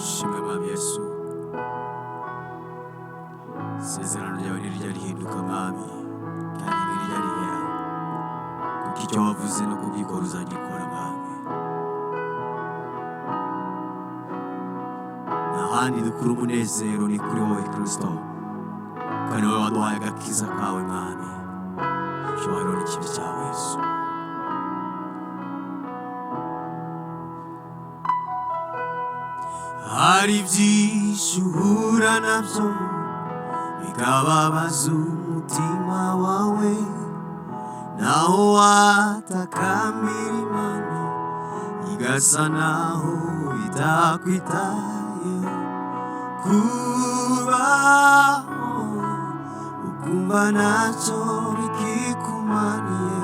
Shimwe Mwami Yesu. Isezerano ryawe ntirijya rihinduka, Mwami, kandi ntirijya rihera, kuko icyo wavuze no kugikora uzagikora, Mwami. Nta handi dukura umunezero, ni kuri wowe Kristo, kandi wowe waduhaye agakiza kawe, Mwami. Icyubahiro n'ikibi cyawe, Yesu. Hari byinshi uhura nabyo bikababaza umutima wawe, naho watakambira Imana igasa naho itakwitayeho. Kubaho ukumva ntacyo bikikumariye,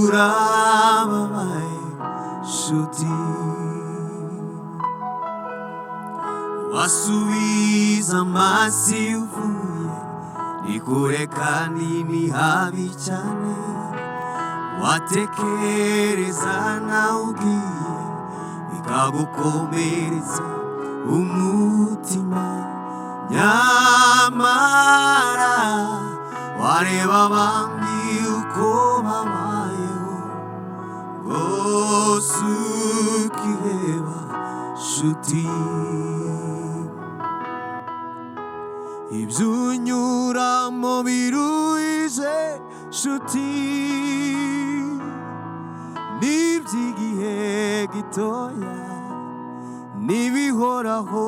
urababaye nshuti. Wasubiza amaso iyo uvuye, ni kure kandi ni habi cyane. Watekereza nawe ugiye, bikagukomeretsa umutima. Nyamara wareba abandi uko babayeho, rwose ukiheba nshuti. Ibyo unyuramo biruhije nshuti, n'iby'igihe gitoya n'ibihoraho,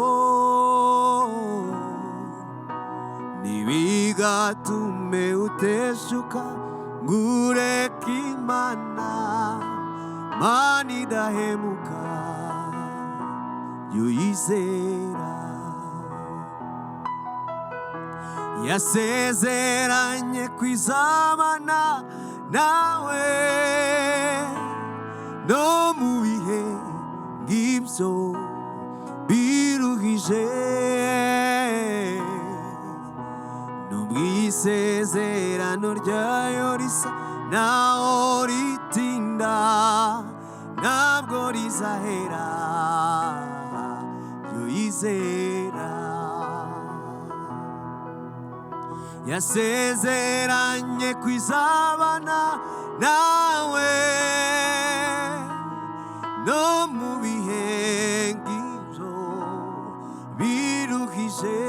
ntibigatume uteshuka ngo ureke Imana. Mana idahemuka, jya uyizera. Yasezeranye kwizabana nawe no mu bihe ngibyo biruhije. Nubwo isezerano ryayo risa naho ritinda, ntabwo rizahera, jya uyizera. Yasezeranye kwizabana nawe no mu bihe ngibyo biruhije.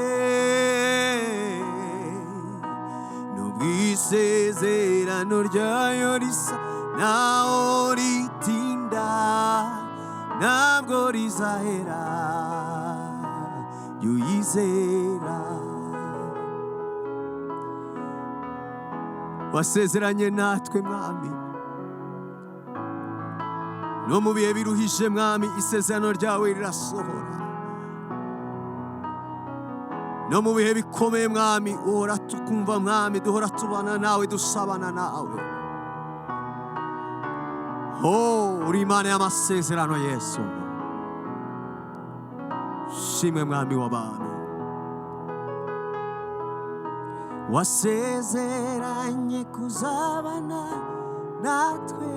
Nubwo isezerano ryayo risa naho ritinda, ntabwo rizahera, jya uyizera. Wasezeranye natwe, Mwami, no mu bihe biruhije, Mwami, isezerano ryawe rirasohora. No mu bihe bikomeye, Mwami, uhora tukumva. Mwami, duhora tubana nawe, dusabana nawe. Oh, uri Imana y'amasezerano, Yesu. Shimwe, Mwami w'abantu. Wasezeranye kuzabana natwe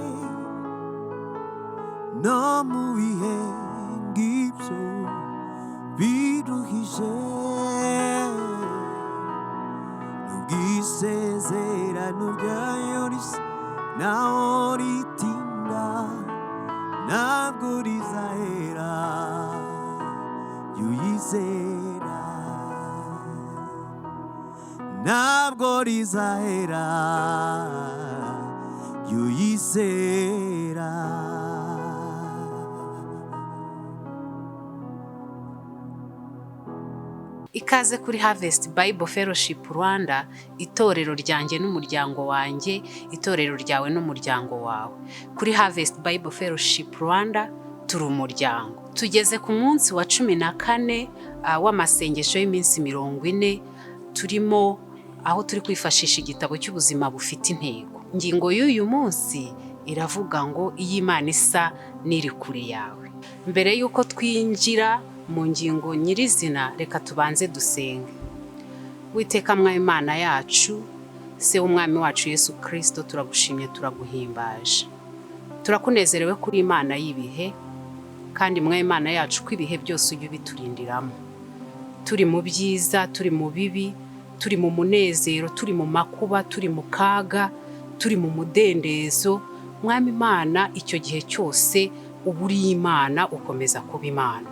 no mu bihe ngibyo biruhije. Nubwo isezerano ryayo risa naho ritinda, ntabwo rizahera, jya uyizera. Ntabwo rizahera, jya uyizera. Ikaze kuri Harvest Bible Fellowship Rwanda, itorero ryanjye n'umuryango wanjye, itorero ryawe n'umuryango wawe. Kuri Harvest Bible Fellowship Rwanda turi umuryango. Tugeze ku munsi wa 14 w'amasengesho y'iminsi 40 turimo, aho turi kwifashisha igitabo cy'ubuzima bufite intego. Ingingo y'uyu munsi iravuga ngo iyo Imana isa n'iri kure yawe. Mbere y'uko twinjira mu ngingo nyirizina, reka tubanze dusenge. Witeka Mwami Imana yacu, Se w'Umwami wacu Yesu Kirisito, turagushimye, turaguhimbaje, turakunezerewe kuri Imana y'ibihe. Kandi Mwami Imana yacu, ko ibihe byose ujya ubiturindiramo, turi mu byiza, turi mu bibi, turi mu munezero, turi mu makuba, turi mu kaga, turi mu mudendezo. Mwami Imana, icyo gihe cyose uba uri Imana, ukomeza kuba Imana.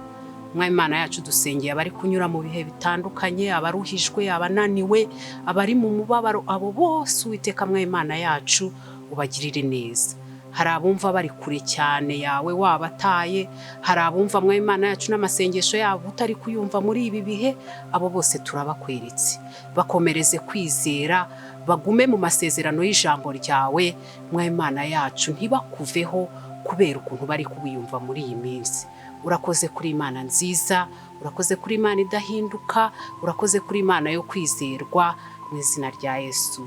Mwami Imana yacu, dusengeye abari kunyura mu bihe bitandukanye, abaruhijwe, abananiwe, abari mu mubabaro, abo bose Uwiteka Mwami Imana yacu ubagirire neza. Hari abumva bari kure cyane yawe wabataye, hari abumva Mwami Imana yacu n'amasengesho yabo utari kuyumva muri ibi bihe, abo bose turabakweretse. Bakomereze kwizera, bagume mu masezerano y'ijambo ryawe, Mwami Imana yacu, ntibakuveho kubera ukuntu bari kubiyumva muri iyi minsi. Urakoze kuri Imana nziza, urakoze kuri Imana idahinduka, urakoze kuri Imana yo kwizerwa, mu izina rya Yesu.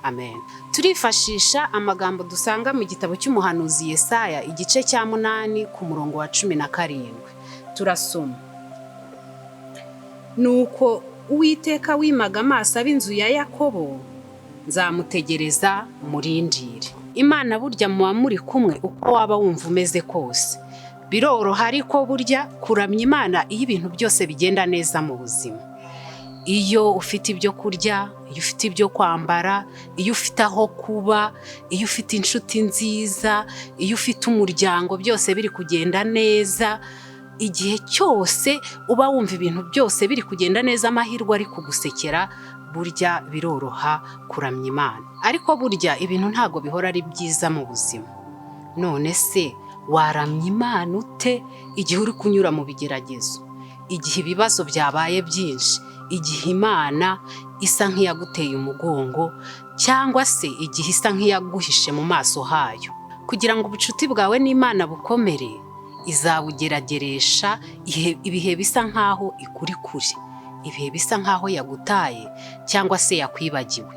Amen. Turifashisha amagambo dusanga mu gitabo cy'umuhanuzi Yesaya, igice cya 8 ku murongo wa 17. Turasoma: "Nuko Uwiteka wimaga amaso ab'inzu ya Yakobo, nzamutegereza murindire." Imana burya muba muri kumwe uko waba wumva umeze kose. Biroroha ariko burya kuramya Imana iyo ibintu byose bigenda neza mu buzima. Iyo ufite ibyo kurya, iyo ufite ibyo kwambara, iyo ufite aho kuba, iyo ufite inshuti nziza, iyo ufite umuryango, byose biri kugenda neza, igihe cyose uba wumva ibintu byose biri kugenda neza, amahirwe ari kugusekera, burya biroroha kuramya Imana. Ariko burya ibintu ntabwo bihora ari byiza mu buzima. None se waramya Imana ute igihe uri kunyura mu bigeragezo, igihe ibibazo byabaye byinshi, igihe Imana isa nk'iyaguteye umugongo, cyangwa se igihe isa nk'iyaguhishe mu maso hayo? Kugira ngo ubucuti bwawe n'Imana bukomere, izabugerageresha ibihe bisa nk'aho ikuri kure, ibihe bisa nk'aho yagutaye cyangwa se yakwibagiwe.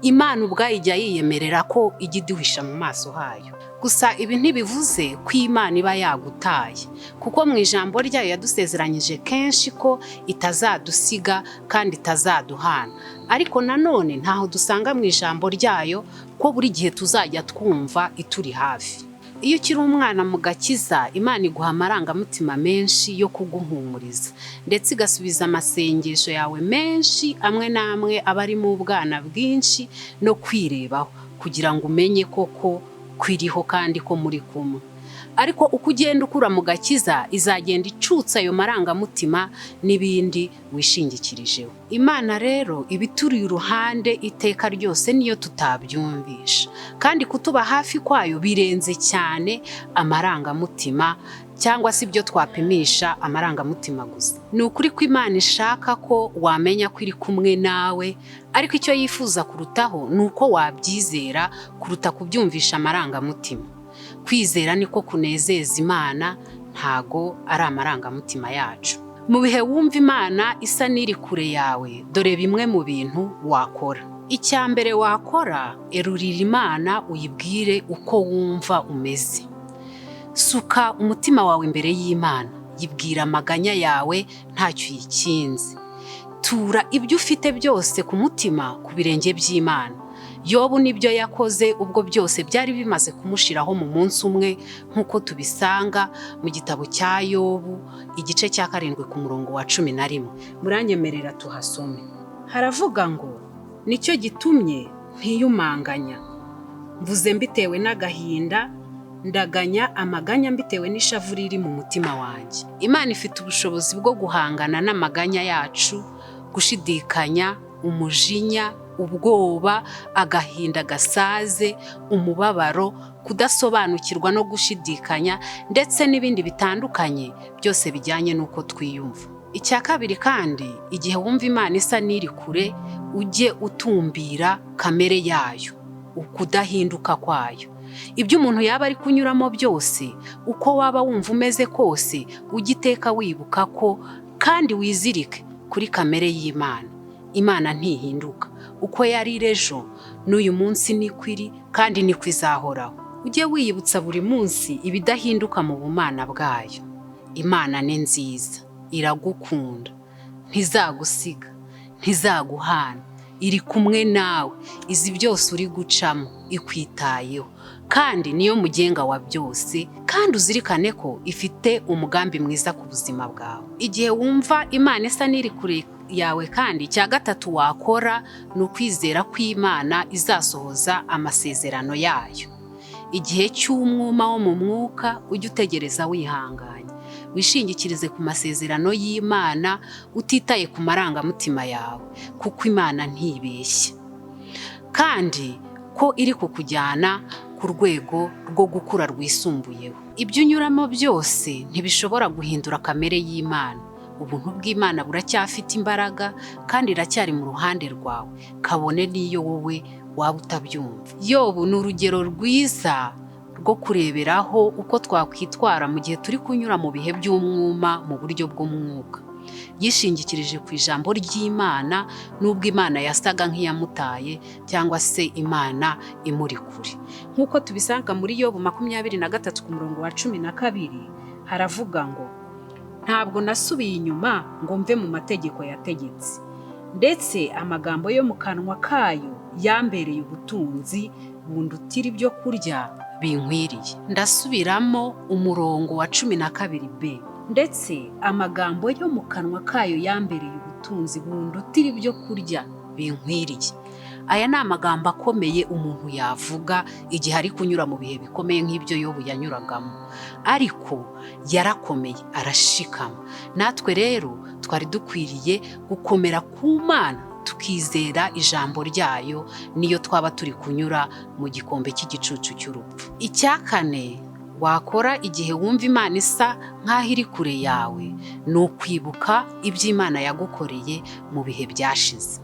Imana ubwayo ijya yiyemerera ko ijya iduhisha mu maso hayo. Gusa ibi ntibivuze ko Imana iba yagutaye, kuko mu ijambo ryayo yadusezeranyije kenshi ko itazadusiga kandi itazaduhana. Ariko nanone ntaho dusanga mu ijambo ryayo ko buri gihe tuzajya twumva ituri hafi. Iyo ukiri umwana mu gakiza, Imana iguha amarangamutima menshi yo kuguhumuriza, ndetse igasubiza amasengesho yawe menshi, amwe n'amwe aba arimo ubwana bwinshi no kwirebaho, kugira ngo umenye koko kwiriho kandi ko muri kumwe. Ariko uko ugenda ukura mu gakiza, izagenda icutsa ayo marangamutima n'ibindi wishingikirijeho. Imana rero iba ituri iruhande iteka ryose niyo tutabyumvisha, kandi kutuba hafi kwayo birenze cyane amarangamutima cyangwa se ibyo twapimisha amarangamutima gusa. Ni ukuri ko Imana ishaka ko wamenya ko iri kumwe nawe, ariko icyo yifuza kurutaho ni uko wabyizera kuruta kubyumvisha amarangamutima. Kwizera niko kunezeza Imana, ntago ari amarangamutima yacu. Mu bihe wumva Imana isa n'iri kure yawe, dore bimwe mu bintu wakora. Icya mbere wakora, erurira Imana uyibwire uko wumva umeze. Suka umutima wawe imbere y'Imana, yibwira amaganya yawe ntacyo uyikinze. Tura ibyo ufite byose ku mutima ku birenge by'Imana. Yobu nibyo yakoze ubwo byose byari bimaze kumushiraho mu munsi umwe, nk'uko tubisanga mu gitabo cya Yobu igice cya 7 ku murongo wa 11. Muranyemerera tuhasome. Haravuga ngo: "Nicyo gitumye ntiyumanganya, mvuze mbitewe n'agahinda, ndaganya amaganya mbitewe n'ishavu riri mu mutima wanjye." Imana ifite ubushobozi bwo guhangana n'amaganya yacu, gushidikanya, umujinya, ubwoba, agahinda gasaze, umubabaro, kudasobanukirwa no gushidikanya, ndetse n'ibindi bitandukanye byose bijyanye n'uko twiyumva. Icya kabiri kandi, igihe wumva Imana isa n'iri kure, ujye utumbira kamere yayo, ukudahinduka kwayo. Ibyo umuntu yaba ari kunyuramo byose, uko waba wumva umeze kose, ujye iteka wibuka ko kandi wizirike kuri kamere y'Imana. Imana ntihinduka, uko yari ejo n'uyu munsi niko iri kandi niko izahoraho. Ujye wiyibutsa buri munsi ibidahinduka mu bumana bwayo. Imana ni nziza, iragukunda, ntizagusiga, ntizaguhana, Iri kumwe nawe, izi byose uri gucamo, ikwitayeho kandi niyo mugenga wa byose. Kandi uzirikane ko ifite umugambi mwiza ku buzima bwawe. Igihe wumva Imana isa n'iri kure yawe kandi, icya gatatu wakora ni ukwizera ko Imana izasohoza amasezerano yayo. Igihe cy'umwuma wo mu mwuka, ujye utegereza wihanganye, wishingikirize ku masezerano y'Imana utitaye ku marangamutima yawe, kuko Imana ntibeshya, kandi ko iri kukujyana ku rwego rwo gukura rwisumbuyeho. Ibyo unyuramo byose ntibishobora guhindura kamere y'Imana. Ubuntu bw'Imana buracyafite imbaraga kandi iracyari mu ruhande rwawe, kabone n'iyo wowe waba utabyumva. Yobu ni urugero rwiza rwo kureberaho uko twakwitwara mu gihe turi kunyura mu bihe by'umwuma mu buryo bw'umwuka. Yishingikirije ku ijambo ry'Imana nubwo Imana yasaga nk'iyamutaye cyangwa se Imana imuri kure, nk'uko tubisanga muri Yobu 23 ku murongo wa 12. Haravuga ngo: "Ntabwo nasubiye inyuma ngo mve mu mategeko yategetse, ndetse amagambo yo mu kanwa kayo yambereye ubutunzi bundutira ibyo kurya binkwiriye." Ndasubiramo umurongo wa 12b: "Ndetse amagambo yo mu kanwa kayo yambereye ubutunzi bundutira ibyo kurya binkwiriye." Aya ni amagambo akomeye umuntu yavuga igihe ari kunyura mu bihe bikomeye nk'ibyo Yobu yanyuragamo, ariko yarakomeye arashikama. Natwe rero twari dukwiriye gukomera ku Mana, tukizera ijambo ryayo niyo twaba turi kunyura mu gikombe cy'igicucu cy'urupfu. Icya kane wakora igihe wumva Imana isa nk'aho iri kure yawe ni ukwibuka ibyo Imana yagukoreye mu bihe byashize.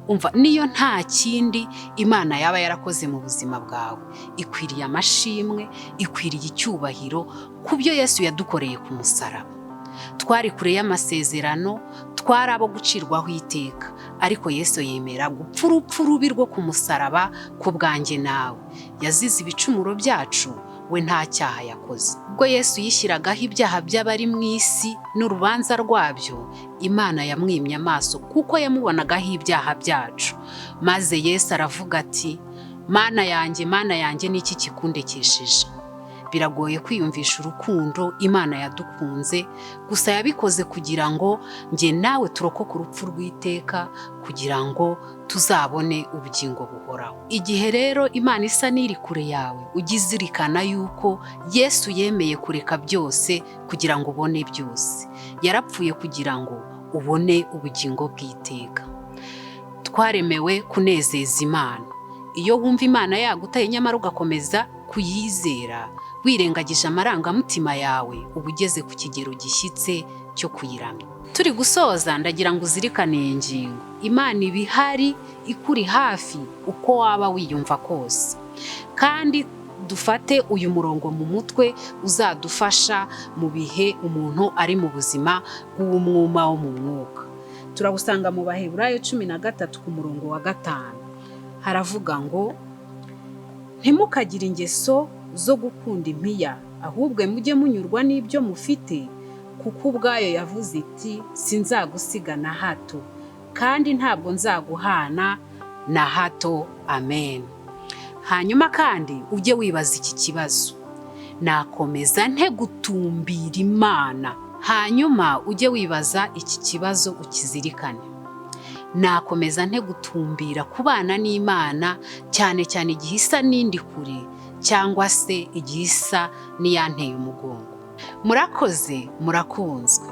Umva, niyo nta kindi Imana yaba yarakoze mu buzima bwawe, ikwiriye amashimwe, ikwiriye icyubahiro ku byo Yesu yadukoreye ku musaraba. Twari kure y'amasezerano, twari abo gucirwaho iteka, ariko Yesu yemera gupfa urupfu rubi rwo ku musaraba ku bwanjye nawe. Yazize ibicumuro byacu, we nta cyaha yakoze. Ubwo Yesu yishyiragaho ibyaha by'abari mu isi n'urubanza rwabyo, Imana yamwimye amaso kuko yamubonagaho ibyaha byacu. Maze Yesu aravuga ati: "Mana yanjye, Mana yanjye, niki kikundekesheje?" Biragoye kwiyumvisha urukundo Imana yadukunze, gusa yabikoze kugira ngo njye nawe turokoke urupfu rw'iteka, kugira ngo tuzabone ubugingo buhoraho. Igihe rero Imana isa n'iri kure yawe, ujye uzirikana yuko Yesu yemeye kureka byose kugira ngo ubone byose. Yarapfuye kugira ngo ubone ubugingo bw'iteka. Twaremewe kunezeza Imana. Iyo wumva Imana yagutaye nyamara ugakomeza kuyizera wirengagije amarangamutima yawe, uba ugeze ku kigero gishyitse cyo kuyiramya. Turi gusoza, ndagira ngo uzirikane iyi ngingo: Imana iba ihari, ikuri hafi uko waba wiyumva kose. Kandi dufate uyu murongo mu mutwe, uzadufasha mu bihe umuntu ari mu buzima bw'umwuma wo mu mwuka. Turawusanga mu Baheburayo 13 ku murongo wa 5. Haravuga ngo: "Ntimukagire ingeso zo gukunda impiya, ahubwo mujye munyurwa n'ibyo mufite, kuko ubwayo yavuze iti: 'Sinzagusiga na hato, kandi ntabwo nzaguhana na hato.'" Amen. Hanyuma kandi ujye wibaza iki kibazo: nakomeza nte gutumbira Imana? Hanyuma ujye wibaza iki kibazo ukizirikane: nakomeza nte gutumbira kubana n'Imana, cyane cyane igihe isa n'indi kure cyangwa se igihe isa n'iyanteye umugongo? Murakoze, murakunzwe.